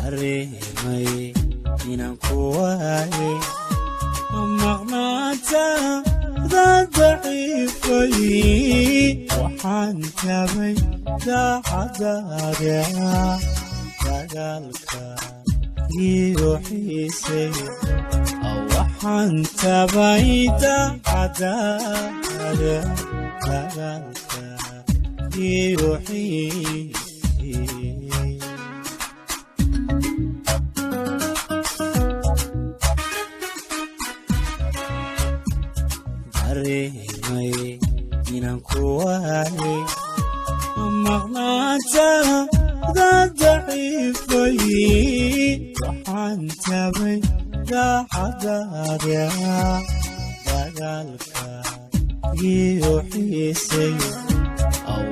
Dareemay inaan ku waayay, maqnaantaada daciifay. Waxaan tabay daacadaada, dagaalka iyo xiisay. Waxaan tabay daacadaada, dagaalka iyo xiisay. Dareemay inaan ku waayay, maqnaantaada daciifay. Waxaan tabay daacadaada, dagaalka iyo xiisay.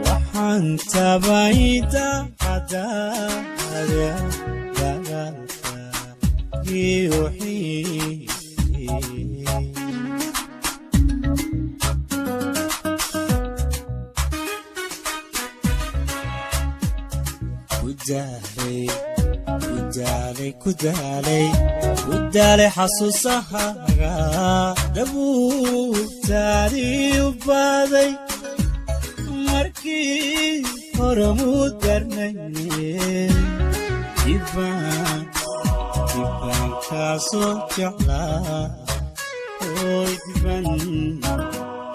Waxaan tabay daacadaada, dagaalka iyo xiisay. Ku daalay, ku daalay, ku daalay, ku daalay xasuusahaaga, dabuubtaadii u baaday markii hore muu darnayne. Dibaan, dibaan kaasoo jeclaa, oy, dibaan,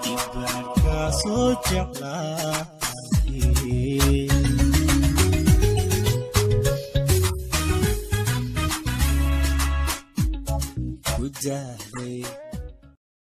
dibaan kaasoo jeclaa.